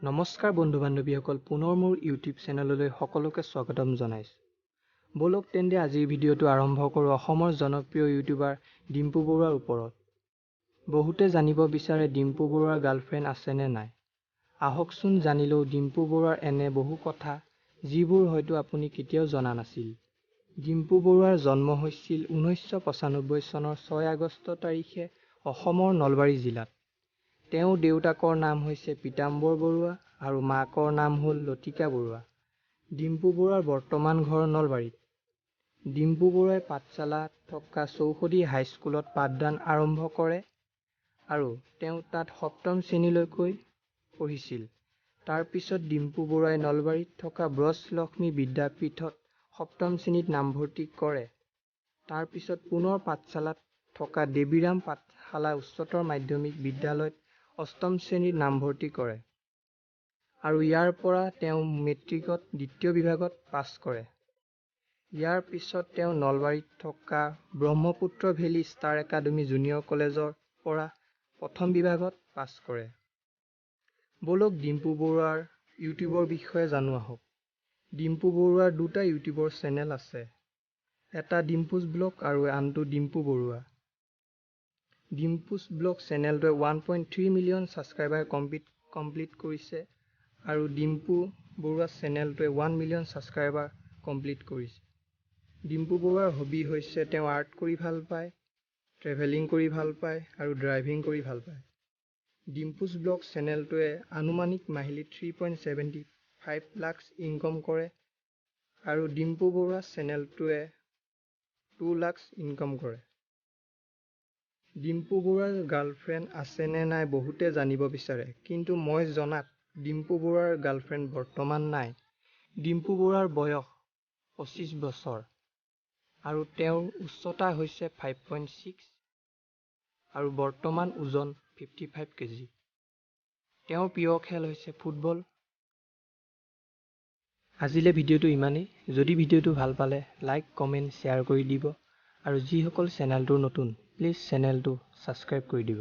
নমস্কাৰ বন্ধু বান্ধৱীসকল, পুনৰ মোৰ ইউটিউব চেনেললৈ সকলোকে স্বাগতম জনাইছোঁ। ব'লক তেন্তে আজিৰ ভিডিঅ'টো আৰম্ভ কৰোঁ অসমৰ জনপ্ৰিয় ইউটিউবাৰ ডিম্পু বৰুৱাৰ ওপৰত। বহুতে জানিব বিচাৰে ডিম্পু বৰুৱাৰ গাৰ্লফ্ৰেণ্ড আছেনে নাই। আহকচোন জানি লওঁ ডিম্পু বৰুৱাৰ এনে বহু কথা যিবোৰ হয়তো আপুনি কেতিয়াও জনা নাছিল। ডিম্পু বৰুৱাৰ জন্ম হৈছিল 1995 চনৰ 6 আগষ্ট তাৰিখে অসমৰ নলবাৰী জিলাত। তেওঁৰ দেউতাকৰ নাম হৈছে পীতাম্বৰ বৰুৱা আৰু মাকৰ নাম হ'ল লতিকা বৰুৱা। ডিম্পু বৰুৱাৰ বৰ্তমান ঘৰ নলবাৰীত। ডিম্পু বৰুৱাই পাঠশালাত থকা চৌহদী হাইস্কুলত পাঠদান আৰম্ভ কৰে আৰু তেওঁ তাত সপ্তম শ্ৰেণীলৈকে পঢ়িছিল। তাৰ পিছত ডিম্পু বৰুৱাই নলবাৰীত থকা ব্ৰজ লক্ষ্মী বিদ্যাপীঠত সপ্তম শ্ৰেণীত নামভৰ্তি কৰে। তাৰ পিছত পুনৰ পাঠশালাত থকা দেৱীৰাম পাঠশালা উচ্চতৰ মাধ্যমিক বিদ্যালয়ত অষ্টম শ্ৰেণীত নামভৰ্তি কৰে আৰু ইয়াৰ পৰা তেওঁ মেট্ৰিকত দ্বিতীয় বিভাগত পাছ কৰে। ইয়াৰ পিছত তেওঁ নলবাৰীত থকা Brahmaputra valley star academy junior কলেজৰ পৰা প্ৰথম বিভাগত পাছ কৰে। ব'লক ডিম্পু বৰুৱাৰ ইউটিউবৰ বিষয়ে জানো আহক। ডিম্পু বৰুৱাৰ দুটা ইউটিউবৰ চেনেল আছে, এটা ডিম্পুজ ব্লগ আৰু আনটো ডিম্পু বৰুৱা। ডিম্পুজ ব্লগ চেনেলটোৱে 1.3 মিলিয়ন ছাবস্ক্ৰাইবাৰ কমপ্লিট কৰিছে আৰু ডিম্পু বৰুৱা চেনেলটোৱে 1 মিলিয়ন ছাবস্ক্ৰাইবাৰ কমপ্লিট কৰিছে। ডিম্পু বৰুৱাৰ হবি হৈছে তেওঁ আৰ্ট কৰি ভাল পায়, ট্ৰেভেলিং কৰি ভাল পায় আৰু ড্ৰাইভিং কৰি ভাল পায়। ডিম্পুজ ব্লগ চেনেলটোৱে আনুমানিক মাহিলী 3.75 লাখ ইনকম কৰে আৰু ডিম্পু বৰুৱা চেনেলটোৱে 2 লাখ ইনকম কৰে। ডিম্পু বৰুৱাৰ গাৰ্লফ্ৰেণ্ড আছে নে নাই বহুতে জানিব বিচাৰে, কিন্তু মই জনাত ডিম্পু বৰুৱাৰ গাৰ্লফ্ৰেণ্ড বৰ্তমান নাই। ডিম্পু বৰুৱাৰ বয়স 25 বছৰ আৰু তেওঁৰ উচ্চতা হৈছে 5.6 আৰু বৰ্তমান ওজন 55 কেজি। তেওঁৰ প্ৰিয় খেল হৈছে ফুটবল। আজিলৈ ভিডিঅ'টো ইমানেই। যদি ভিডিঅ'টো ভাল পালে লাইক, কমেণ্ট, শ্বেয়াৰ কৰি দিব আৰু যিসকল চেনেলটোৰ নতুন প্লিজ চেনেলটো ছাবস্ক্ৰাইব কৰি দিব।